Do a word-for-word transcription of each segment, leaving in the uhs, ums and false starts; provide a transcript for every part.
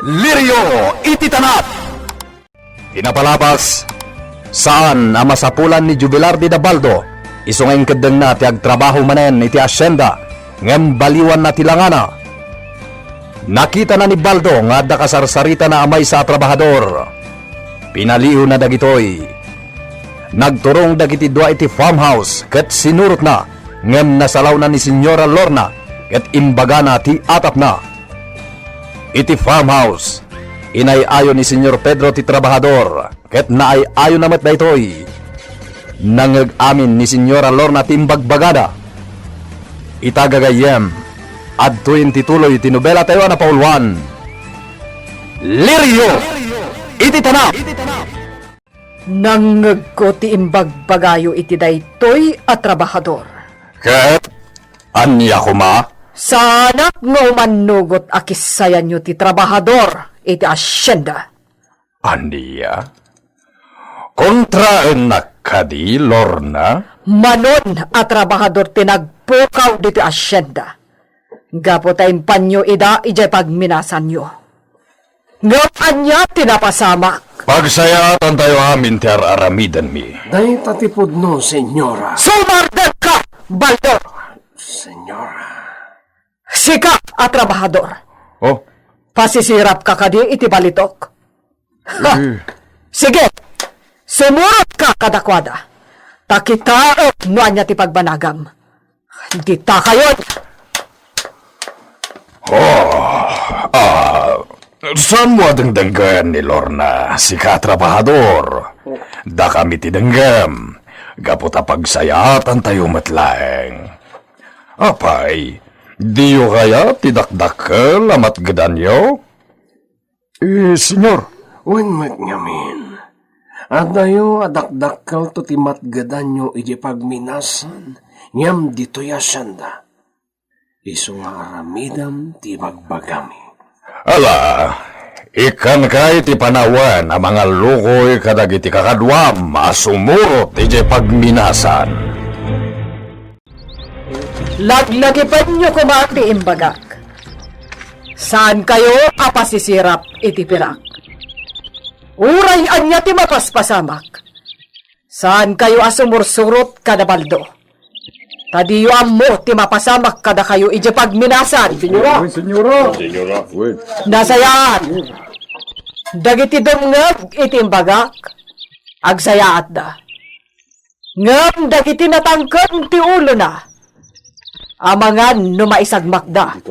Lirio iti tanap. Ti napalabas, saan a masapulan ni Jubilar Didabaldo, isu nga inkeddengna ti agtrabaho manen iti asienda, ngem baliwanna ti langana. Nakitana ni Baldo nga adda kasarsaritana a maysa a trabahador. Pinalihuna dagitoy. Nagturong dagiti dua iti farmhouse ket sinurotna, ngem nasalawna ni Señora Lorna ket imbagana ti atapna. Iti farmhouse, inay-ayo ni Señor Pedro ti trabahador ket naay-ayona met daytoy. Nangngeg amin ni Señora Lorna ti imbagbagada. Ita gagayyem, adtoyen ti tuloy ti nobelatayo a napauluan, Lirio iti Tanap. Nangngegko ti imbagbagayo iti daytoy a trabahador. Ket ania koma? Saanak nga umannugot a kissayanyo ti trabahador iti asienda. Ania? Kontraennak kadi, Lorna? Manon a trabahador ti nagpukaw ditoy asienda. Gapu ta impanyo ida idiay pagminasanyo. Ngem ania ti napasamak? Pagsayaatantayo amin ti ar-aramidenmi. Dayta ti pudno, Señora. Sumardenka, Baldo! Señora. Sika a trabahador. Oh? Pasisirapka kadi iti balitok? Eh. Sige, sumurotka kadakuada. Ta kitaek no ania ti pagbanagam. Dita kayon! Oh, ah, saanmo a dengdenggen ni Lorna, sika a trabahador? Dakami ti denggem, gapu ta pagsayaatantayo met laeng. Apay, diyo kayat ti dakdakkel a matgedanyo? Eh, Señor. Wen met ngamin, addayo a dakdakkelto ti matgedanyo idiay pagminasan ngem ditoy a sienda. Isu nga aramidem ti ibagbagami. Ala, ikkanka iti panawen a mangallukoy kadagiti kakaduam a sumurot idiay pagminasan. Laglagipenyo koma ti imbagak. Saankayo a pasisirap iti pirak. Uray ania ti mapaspasamak, saankayo a sumursurot kada Baldo. Ta diyo ammo ti mapasamak kadakayo idiay pagminasan. Señora! Uy, señora! Señora! Uy. Nasayaat. Dagiti dumngeg iti imbagak, agsayaatda. Ngem dagiti natangken ti ulona, amangan no maisagmakda.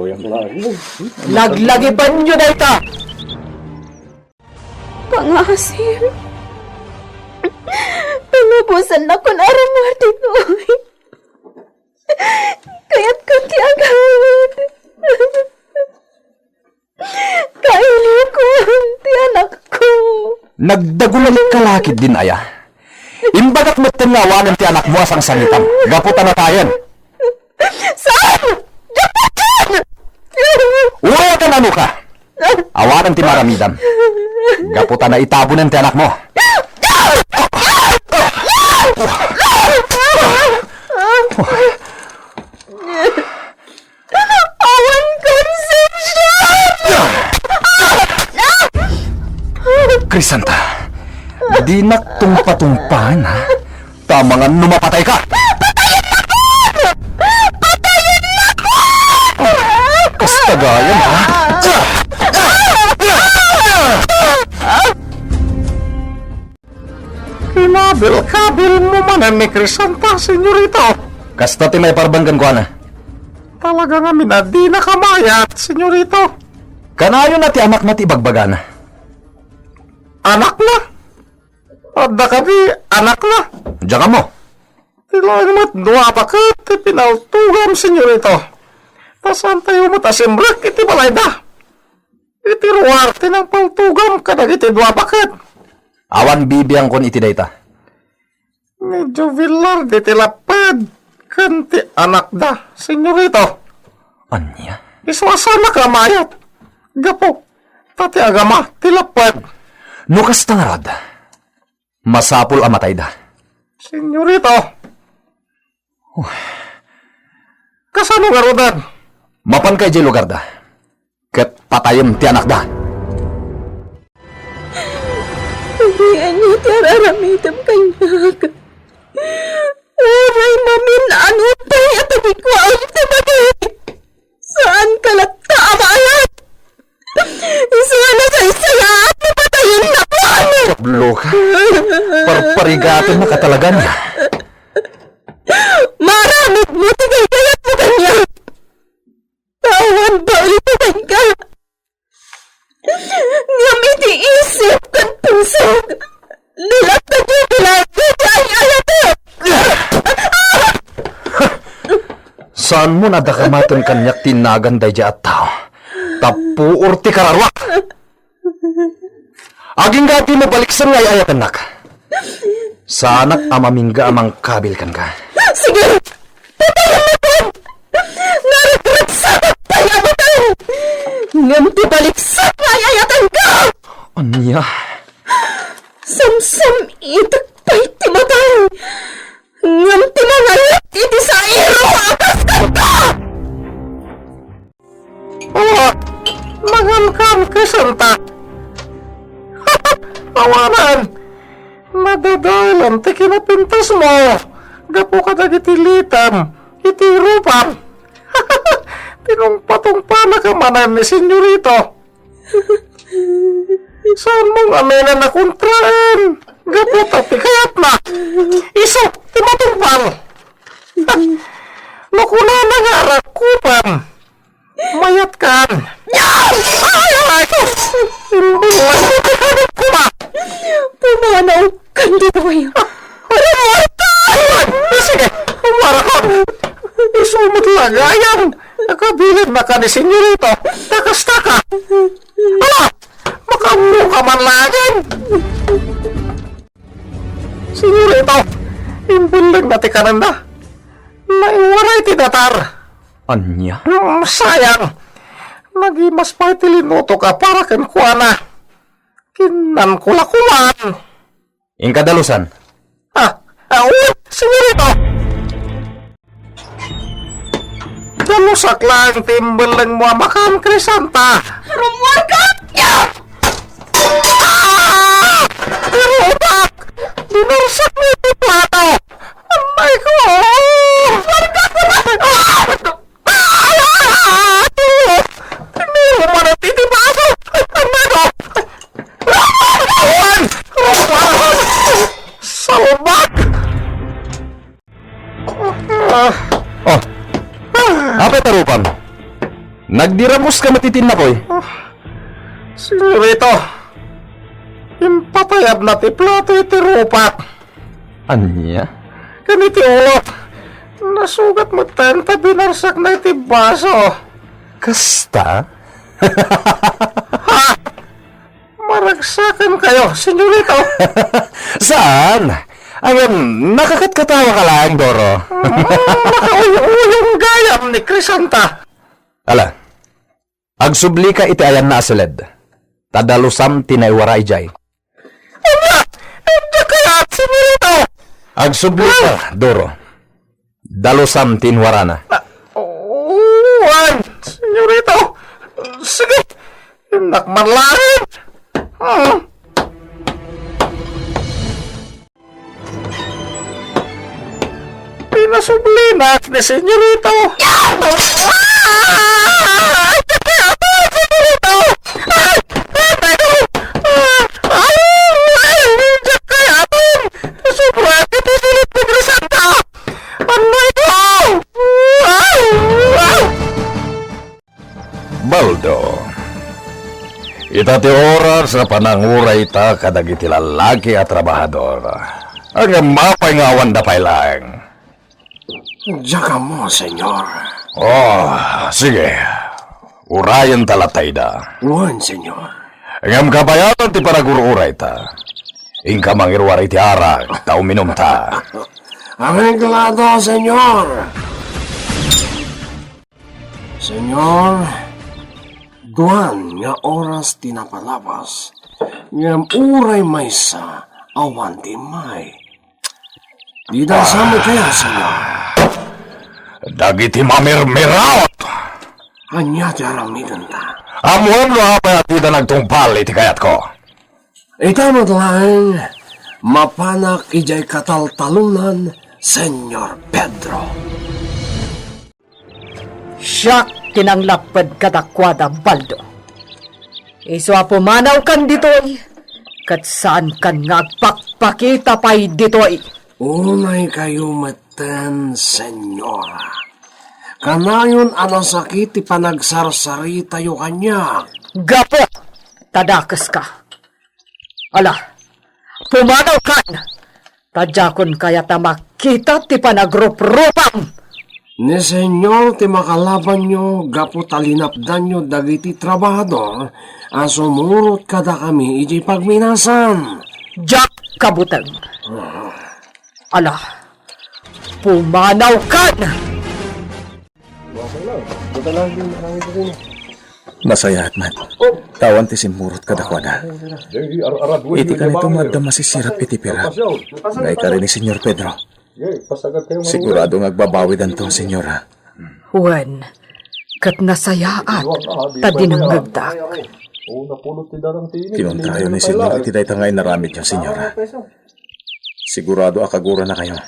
Laglagipenyo dayta. Pangaasim. Pangabusannakon a rummuar ditoy. Kayatkon ti agawid. Kailokon ti anakko. Nagdagulan ka lakit din aya. Imbagak metten nga awanen ti anakmo a sangsangitam, gapu ta natayen. Saan? Diak patien! Uray a kan-ano ka. Awanen ti maramidam. Gapu ta naitabonen ti anakmo. Awan konsensya! Crisanta, dinak tungpatumpaen, ha? Ta amangan no mapatayka! Patayen nakon! Kasta gayam, ha? Kinabilkabilmo manen ni Crisanta, senyorito. Kasta ti maiparbeng kenkuana. Talaga ngamin a dinaka mayat, senyorito. Kanayona ti anakna ti ibagbagana. Anakna? Adda kadi anakna? Diak ammo. Ti laeng met dua baket ti pinaltugam, senyorito. Ta saantayo met a simrek iti balayda. Iti ruar ti nangpaltugam kadagiti dua baket. Awan bibiangkon iti dayta. Ni Joe Velarde ti lapped ken ti anakda, senyorito. Ania? Isu a saanak a mayat. Gapu ta ti agama ti lapped. No kasta ngarud, masapul a matayda. Senyorito. Huh. Kasano ngaruden? Mapanka idiay lugarda, ket patayem ti anakda. Ania ti ar-aramidem kaniak? Uray mamin-ano pay a tagikuam ti bagik. Saanka latta a maayat. Isu a nasaysayaat no patayennak. Pablo ka. Parparigatan na katalagan. Maaramidmo ti gaygayatmo kaniak. Awan baelko kenka. Ngem iti isip ken puso, di latta ti bilang iti ay-ayatek. Saanmo a dakamaten kaniak ti nagan daydiay a tao. Tappuor ti kararuak. Agingga dimo baliksan nga ay-ayatennak. Saanak a mamingga a mangkabil kenka. Sige! Patayennak! Naragsatak pay a buteng! Ngem ti baliksan nga ay-ayatenka! Ania? Samsam-itek pay ti matay! Ngem ti mangayat iti sairo a kas kenka! Oh, nangankam, Crisanta. Awanan, nadadalan ti kinapintasmo gapu kadagiti litem iti rupam. Tinungpatungpanak manen ni Senyorito. Saanmo nga aminen a kontraen gapu ta ti kayatna isu ti matungpal. No kunana nga arakupam, mayatkan. Ay, ay, ay! Imbulan ko ti kadikuma! Pumanaw kan ditoy! Ay, ay, ay! Sige, umarakon! Isu met la gayam! Nakabilin na ka ni Senyorito! Takastaka! Ala! Makaammo ka man laeng! Senyorito, imbellengna ti kanenna. Naiwaray ti datar. Ania? Hmm, sayang. Nagimas pay ti linutok a para kenkuana. Kinnanko la koman. Inka dalusan. Ah, ah, uy, senyorito! Dalusak laeng ti imbellengmo a makan, Crisanta. Rummuarka! Ah! Pero, Pak, dinarsak ni ti plato. Amay ko! Rummuarka! Ah! Ah! Tinuro man iti baso! Amay ko! Awan! Awan! Salbak! Ah. Oh. Apay ti rupam? Nagdiramus ka met iti innakoy. Ah. Senyorito, impatayabna ti plato iti rupak. Ania? Ken iti ulo, nasugat met ta binarsakna iti baso. Kasta? Ha? Maragsakankayo, senyorito. Saan? Ngem, nakakatkatawa ka laeng, Doro. Mm, nakauy-uyong gayam ni Crisanta. Ala, agsublika iti ayanna a siled. Ta dalusam ti naiwara idiay. Ania? Ania kayat, senyorito? Agsublika, Doro. Dalusam ti inwarana. Ah, wen, senyorito. Sige, innak man laeng. Hmm. Pinasublinak ni senyorito. Ah! Ay, senyorito! Ay, ay, ay, ay, ay, ay, sobra ti pipilit ni Crisanta! Ano ito? Baldo, ita ti oras a panangurayta kadagiti lallaki a trabahador. Ngem apay nga awanda pay laeng? Diak ammo, Senyor. Oh, sige. Urayenta latta ida. Wen, Senyor. Ngem kabayanan ti panagur-urayta, inka mangiruar iti arak ta uminumta. Areglado, Senyor. Senyor, duan nga oras ti napalabas, ngem uray maysa awan ti immay. Dida sa met kaya, Senyor? Dagiti mamirmiraot! Ania ti aramidenta? Ammoem no apay a dida nagtungpal iti kayatko. Ita met laeng, mapanak idiay kataltalonan, Señor Pedro. Siak ti nanglapped kadakuada, Baldo. Isu a pumanawkan ditoy, ket saankan nga agpakpakita pay ditoy. Unay kayo metten, Señora. Kanayon a nasakit ti panagsarsaritayo kaniak. Gapu ta dakeska. Ala, pumanawkan! Ta diakon kayat a makita ti panagruprupam! Ni Señor ti makalabanyo gapu ta linapdanyo dagiti trabahador a sumurot kadakami idiay pagminasan. Diak kabuteng. Ah. Ala, pumanawkan! Nasayaat met. Tawan ti simmurot kadakuada. Iti kanito nga adda masisirap iti pira nga ikari ni Señor Pedro. Sigurado nga agbabawidanto, Señora. Wen, ket nasayaat ta dinengngegtak. Kinuntrayo ni Señor iti dayta nga inaramidyo, Señora. Sigurado a kaguranakayo.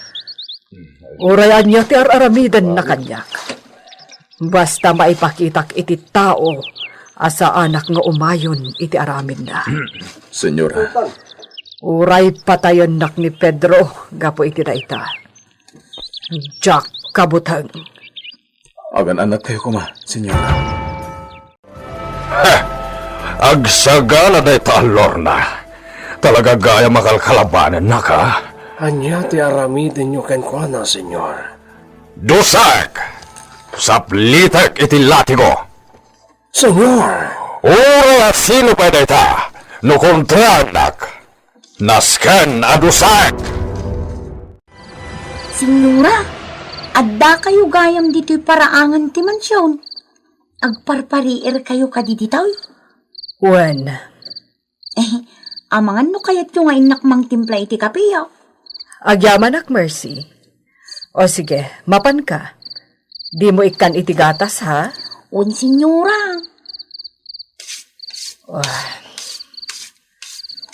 Uray ania ti ar-aramidenna kaniak, basta maipakitak iti tao a saanak nga umayon iti aramidna. Señora. Uray patayennak ni Pedro gapu iti dayta. Diak kabuteng. Agan-anakkayo koma, Señora. Heh! Agsagana dayta a Lorna. Talaga gayam a kalkalabanennaka. Ania ti aramidenyo kenkuana, Señor? Dusaek! Saplitek iti latigo! Señor! Uray a sino pay dayta, no kontraannak, nasken a dusaek! Señora, addakayo gayam ditoy paraangan ti mansion. Agparpariirkayo kadi ditoy? Wen. Eh, amangan no kayatyo nga innak mangtimpla iti kape, a? Agyamanak, Mercy. O sige, mapanka. Dimo ikkan iti gatas, ha? Wen, Señora. Ah.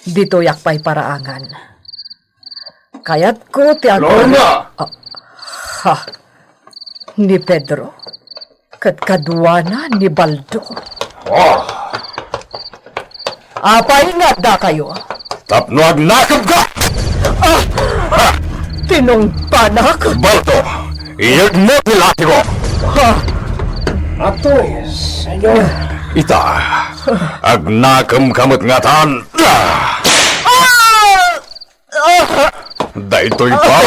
Ditoyak pay paraangan. Kayatko ti ag- Lorna! Ah, ha? Ni Pedro? Ket kaduana ni Baldo. Oh! Apay nga addakayo? Tapno agnakemka! Ah! Tinungpanak? Baldo, iyegmo ti latigo! Ha? Atoy, Señor. Ita, agnakemka met ngatan. Ah! Daytoy pa.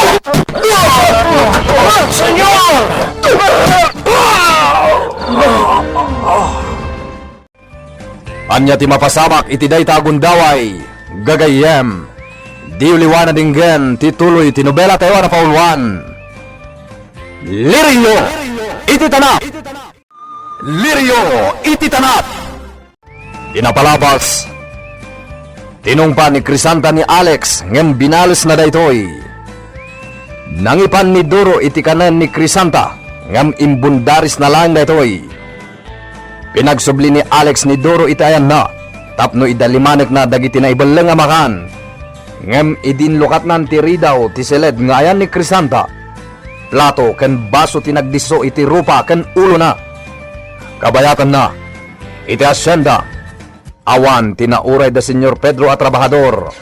Señor! Ania ti mapasamak iti dayta a gundaway, gagayyem? Diyo liwan a denggen ti tuloy ti nobela tayo a napauluan. Lirio iti Tanap! Lirio iti Tanap! Ti napalabas, tinungpa ni Crisanta ni Alex ngem binalesna daytoy. Nangipan ni Duro iti kanen ni Crisanta ngem imbundarisna laeng daytoy. Pinagsubli ni Alex ni Duro iti ayanna tapno idalimanekna dagiti naibelleng a makan. Ngem idi inlukatnan ti ridaw ti seled nga ayan ni Crisanta, plato ken baso ti nagdisso iti rupa ken ulona. Kabayatanna, iti hasienda, awan ti nauray da Señor Pedro a trabahador.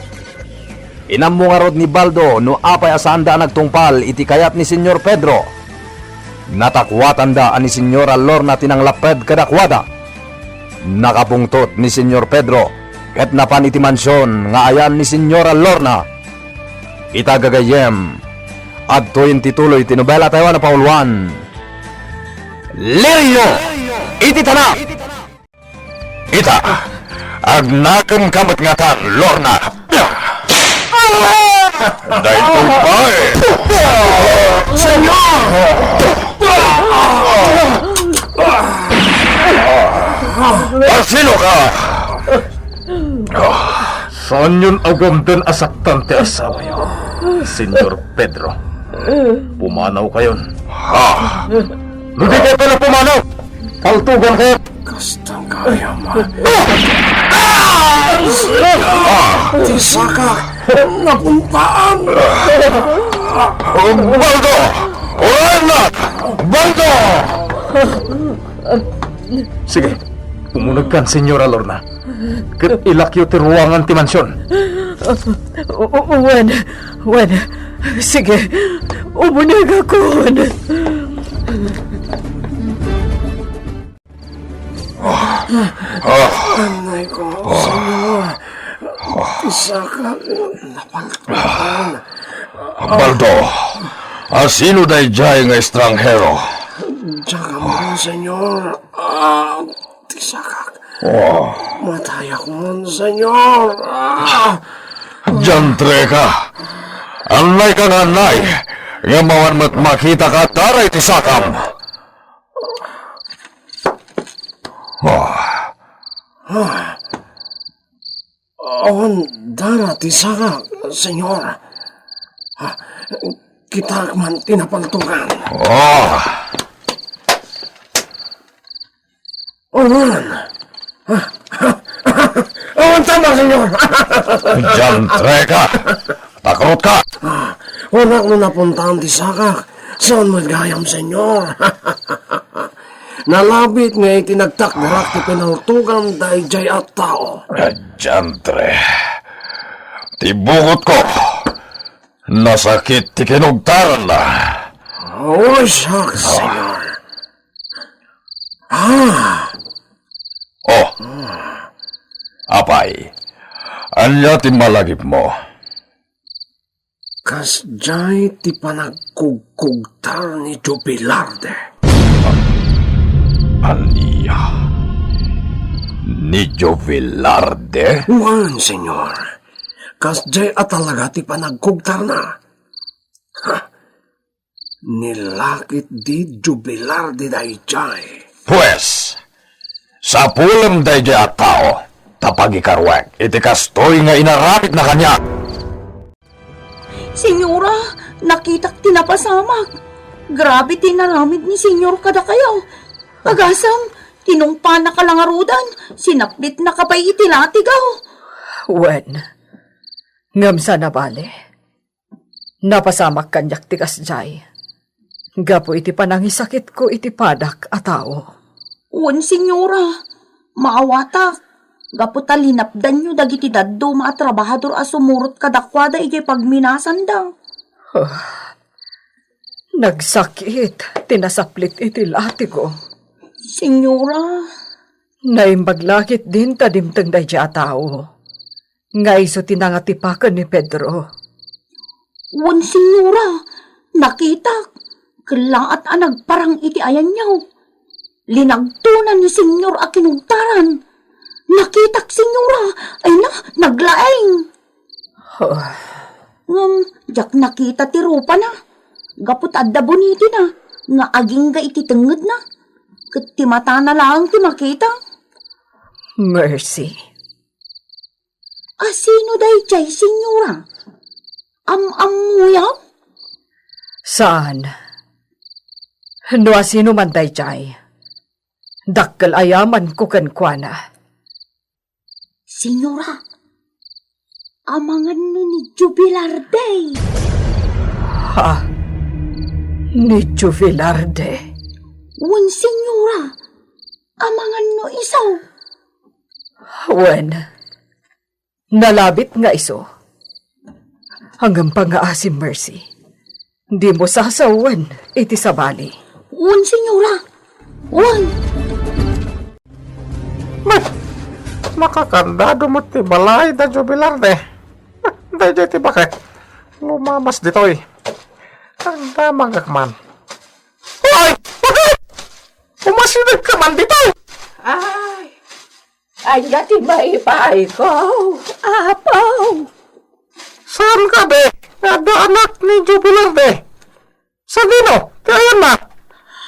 Inammo ngarud ni Baldo no apay a saanda a nagtungpal iti kayat ni Señor Pedro. Natakuatanda a ni Señora Lorna ti nanglapped kadakuada. Nakapungtot ni Señor Pedro ket napan iti mansion nga ayan ni Señora Lorna. Ita gagayyem, adtoyen ti tuloy ti nobela tayo a napauluan. Lirio iti Tanap! Ita, agnakemka met ngatan, Lorna. Daytoy babae. Señor! Asino ka? Saanyon a gamden a saktan ti asawayo, Señor Pedro. Pumanawkayon. Ha? No di kayo pala pumanaw, paltugankayo. Kasta gayam. Ah! Ti sakak, napuntaan. Baldo! Ornak! Baldo! Sige, umunegkan, Senyora Lorna. Ket ilakyo ti ruangan ti mansion. U-, u-, wen, wen. Sige, umunegakon. Anay ko, Señor. Ti sakak, napalpalan. Baldo, asino daydiay nga estranghero? Diak ammo, Señor. Ah, ti sakak. Oh. Matayakon, Señor. Ah. Diantre ka. Annay ka nga annay. Ngem awan met makita ka dara iti sakam. Ah. Ah. Awan dara ti sakak, Señor. Ah, kitaek man ti napaltogan. Ah. Awan. Ah, ah, awan tama, Señor. Diantre ka. Takrot ka. Ah, ornak no napuntaan ti sakak. Saan met gayam, Señor? Nalabit nga iti nagtakderak ti pinangurtogan daydiay a tao. Diantre. Ti bukotko. Nasakit ti kinugtaranna. Uy, sak, Señor. Ah. Oh. Apay, ania ti malagipmo? Kasdiay ti panagkugkugtar ni Jubilarde. Ania? Ni Jubilarde? Wen, Señor. Kasdiay a talaga ti panagkugtarna. Ha? Nilakit di Jubilarde daydiay. Pues, sapulem daydiay a tao, ta pagikaruek iti kastoy nga inaramidna kaniak. Señora, nakitak ti napasamak. Grabe ti inaramid ni Señor kadakayo. Agasem, tinungpanaka la ngaruden, sinaplitnaka pay iti latigaw. Wen, ngem saan a bale. Napasamak kaniak ti kasdiay. Gapu iti panangisakitko iti padak a tao. Wen, Señora, maawatak. Gapu ta linapdanyo dagiti dadduma a trabahador a sumurot kadakuada idiay pagminasanda. Ah, nagsakit ti nasaplit iti latigo. Señora. Naimbag la ketdin ta dimteng daydiay a tao nga isu ti nangatipaken ni Pedro. Wen, Señora, nakitak. Kellaat a nagparang iti ayanyo. Linagtona ni Señor a kinugtaran. Nakitak, Señora. Ay na, naglaeng. Huh. Ngem diak nakita ti rupana. Gapu ta adda bunitina nga agingga iti tengngedna. Ket ti matana laeng ti makita. Mercy. Asino daydiay, Señora? Am-ammoyo? Saan. No asino man daydiay, dakkel a yamanko kenkuana. Señora, amangan no ni Jubilarde. Ha? Ni Jubilarde? Wen, Señora. Amangan no isu. Wen, nalabit nga isu. Ngem pangngaasi, Mercy. Dimo sasawen iti sabali. Wen, Señora. Wen. Meh, makakandado met ti balay da Jubilarde. Daydiay ti baket. Lumamas ditoy. Agdamagak man. Hoy! Baket! Umasidegka man ditoy! Ay, ania ti maipayko, Apo? Saan kadi nga adda anak ni Jubilarde? Sadino ti ayanna?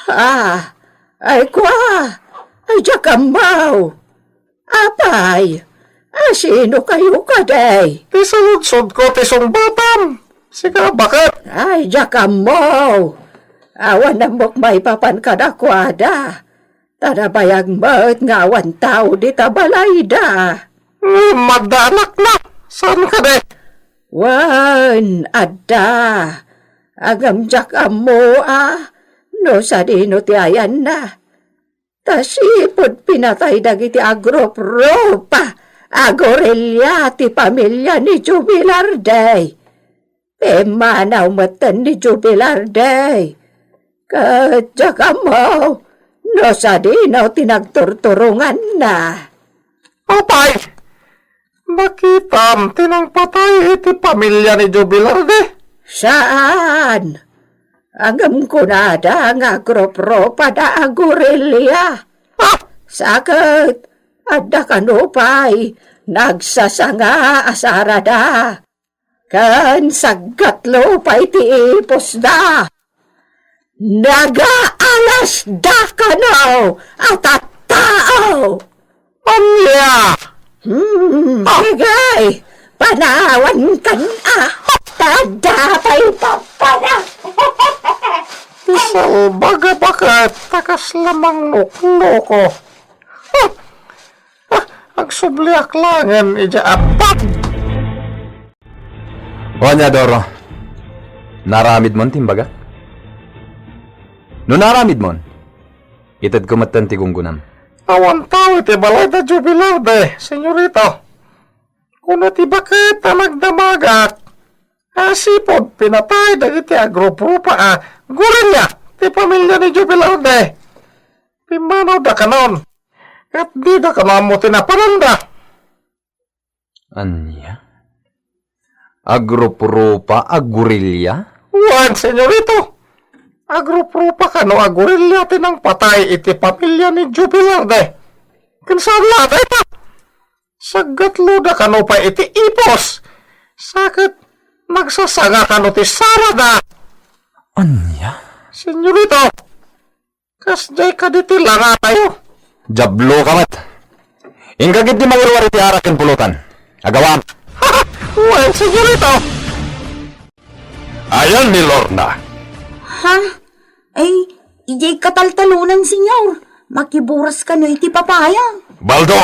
Ah, ay kua, ay diak ammo. Apay, asino kayo kadi? Ti saludsodko ti sungbatam. Sika, baket? Ay, diak ammo. Awan ammok maipapan kadakuada. Ta nabayag met nga awan tao dita balayda. Ngem adda anakna, saan kadi? Wen, adda. Ngem diak ammo a no sadino ti ayanna. Ta sipud pinatay dagiti agruprupa a gorilla ti pamilia ni Jubilarde. Pimmanaw metten ni Jubilarde. Ket diak ammo no sadino ti nagturturonganna. Apay, nakitam ti nangpatay iti pamilia ni Jubilarde? Saan. Ngem kunada nga agruprupada a gorilla. Ah! Sa ket, adda kano pay nagsasanga a sarada. Ken saggatlo pay ti ipusda. Nagaalasda kano a tattao. Ania? Hmm, ah, sige. Panawankan a. Adda pay pappana. Ti salbag a baket, ta kasla mangnuknoko. Ah, ah, agsubliak laengen idiay apag. O ania, Doro? Naaramidmon ti imbagak? No naaramidmon, itedko metten ti gunggonam. Awan tao iti balay da Jubilarde, senyorito. Kuno ti baket a nagdamagak, a sipud pinatay dagiti agruprupa a gorilla ti pamilia ni Jubilarde. Pimmanawda kanon, ket dida kano ammo ti napananda. Ania? Agruprupa a gorilla? Wen, senyorito. Agruprupa kano a gorilla ti nangpatay iti pamilia ni Jubilarde. Ken saan la dayta? Saggatloda kano pay iti ipus. Sa ket nagsasanga kano ti sarada. Ania? Senyorito, kasdiay kadi ti langatayo? Diablo ka met. Inka ketdi mangiruar iti arak ken pulutan. Agawam. Wen, senyorito. Ayan ni Lorna. Ha? Ay, idiay kataltalonan, senyor. Makiburas kano iti papaya. Baldo,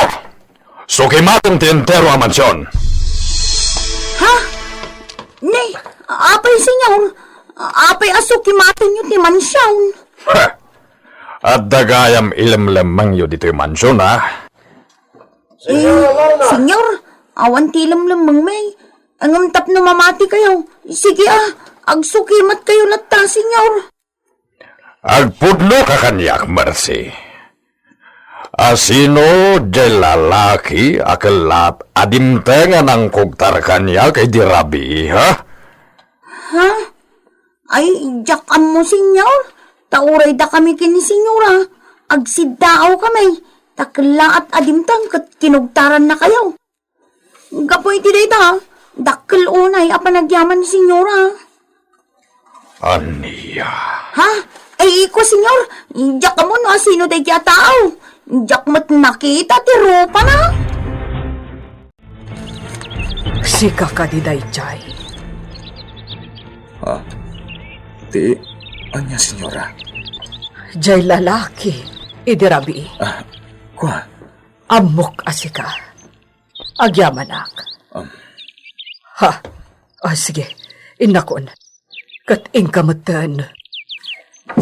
sukimaten ti entero a mansion. Ha? Ne, apay, senyor? Apay a sukimatenyo ti mansion? Ha! Adda gayam ilemlemmengyo ditoy mansion, a? Eh, senyor, awan ti ilemlemmengmi. Ngem tapno mamati kayo, sige a, agsukimat kayo latta, senyor. Agpudno ka kaniak, Mercy. Asino diay lalaki a kellat a dimteng a nangkugtar kaniak idi rabii, ha? Ha? Ay, diak ammo, senyor. Ta uray dakami ken ni senyora, agsiddaawkami. Ta kellaat a dimteng ket kinugtarannakayo. Gapu iti dayta, dakkel unay a panagyaman ni senyora. Ania? Ha? Ay, iko, senyor, diak ammo no asino daydi a tao. Diak met nakita ti rupana. Sika kadi daydiay? Ha? Ti ania, senyora? Diay lalaki idi rabii. Ah, kua? Ammok a sika. Agyamanak. Um. Ha? Ah, sige. Innakon. Ket inka metten.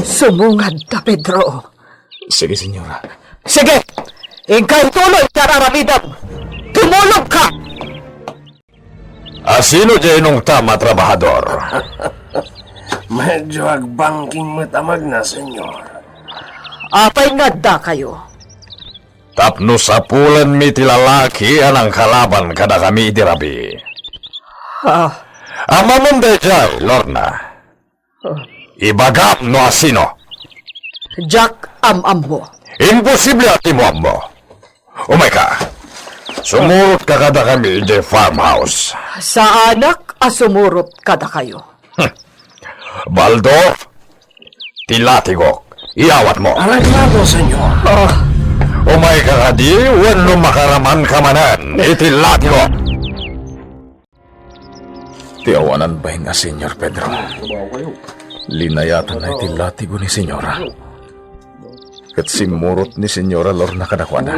Sumungad ta, Pedro. Sige, senyora. Sige! Inka ituloy ti ar-aramidem. Tumulong ka! Asino diay inungtam a trabahador? Medyo agbangking met a magna, senyor. Apay nga adda kayo? Tapno sapulenmi ti lalaki a nangkalaban kadakami idi rabii. Ah. Ammom daydiay, Lorna? Ah. Ibagam no asino. Diak am-ammo. Imposible a dimo ammo. Umayka. Sumurotka kadakami idiay farmhouse. Saanak a sumurot kadakayo. Hmm. Baldo, ti latigok, iyawatmo. Areglado, senyor. Ah. Umayka kadi wenno makaramanka manen iti latigok. Ti awanan bain a senyor, Pedro. Linayatanna iti latigo ni senyora. Ket simmurot ni Senyora Lorna kadakuada.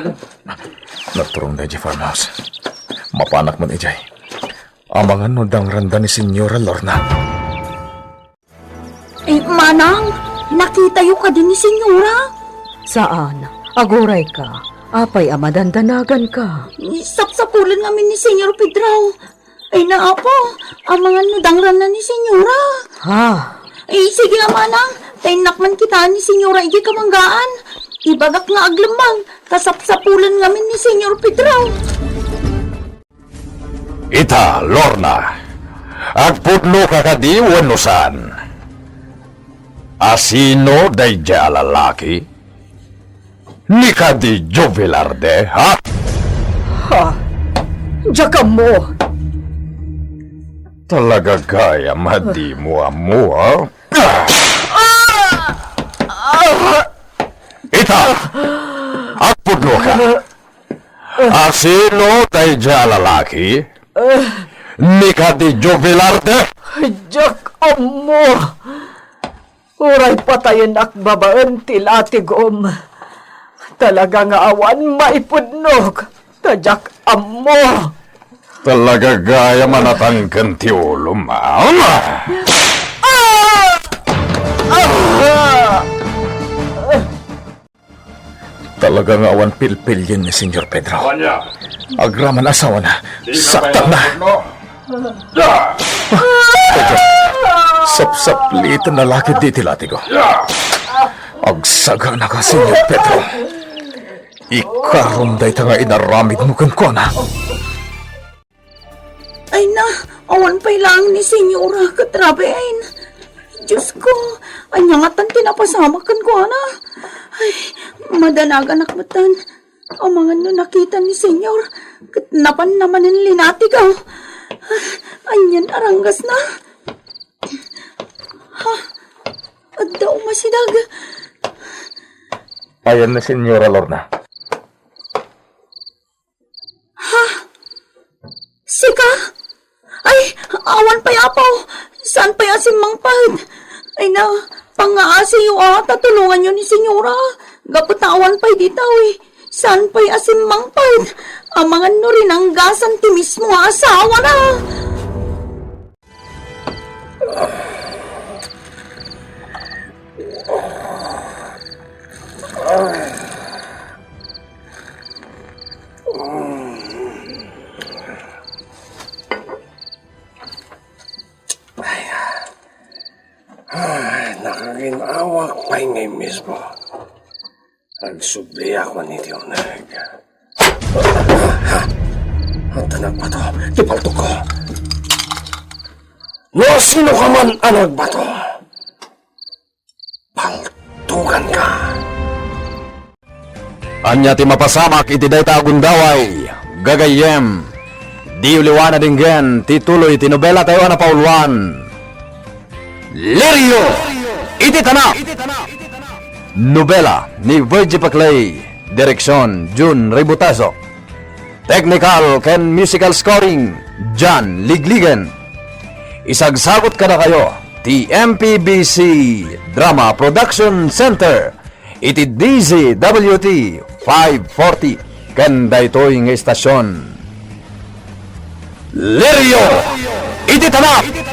Nagturongda idiay farmhouse. Mapanak man idiay. Amangan no dangranda ni Senyora Lorna. Eh, Manang, nakitayo kadi ni Senyora? Saan. Aguray ka. Apay a madandanagan ka? Sapsapulen ngamin ni Senyor Pedro. Ay, naapo, amangan no dangranna ni Senyora. Ha? Eh, sige, Manang, tainnak man kita ni Senyora idiay kamanggaan. Ibagak nga aglemmang, ta sapsapulen ngamin ni Senyor Pedro. Ita, Lorna, agpudno ka kadi wenno saan? Asino daydiay a lalaki? Ni kadi Jovelarde, ha? Ha? Diak ammo. Talaga gayam a dimo ammo, ha? Ita, agpudno ka. Asino daydiay a lalaki? Ni kadi Jovelarde? Diak ammo. Uray patayenak babaen ti latigom. Talaga nga awan maipudnok, ta diak ammo. Talaga gayam a natangken ti ulom, a? Talaga nga awan pilpilien ni Senyor Pedro. Agraman asawana. Saktakna. Sapsapliten na la ketdi ti latigo. Agsagana ka, Senyor Pedro. Ikarom dayta nga inaramidmo kenkuana. Ay na, awan pay laeng ni Senyora ket Rafael. Diosko, ania ngatan ti napasamak kenkuana? Ay, madanaganak metten. Amangan no nakita ni Senyor, ket napanna manen linatigaw. Anian a ranggasna? Ha? Adda umasidag. Ayan ni Senyora Lorna. Ha? Sika? Ay, awan pay, Apo. Saan pay a simmangpet? Ay na, pangngaasiyo a, ta tulonganyo ni Senyora. Gapu ta awan pay ditoy. Saan pay a simmangpet? Amangan no rinanggasan ti mismo nga asawana. Ay, ay, nakaginawak pay ngay mismo. Agsubliak man iti uneg. Adda nagbato ti paltokko. No sino ka man a nagbato, paltokanka. Ania ti mapasamak iti dayta a gundaway, gagayyem? Diyo liwan a denggen ti tuloy ti nobelatayo a napauluan, Lirio iti Tanak. Nobela ni Virgie Paclay, direksion Jun Ributazo. Technical ken musical scoring, John Ligligen. Isagsagut kadakayo ti M P B C Drama Production Center iti D Z W T five forty ken daytoy nga istasion. Lirio iti Tanak!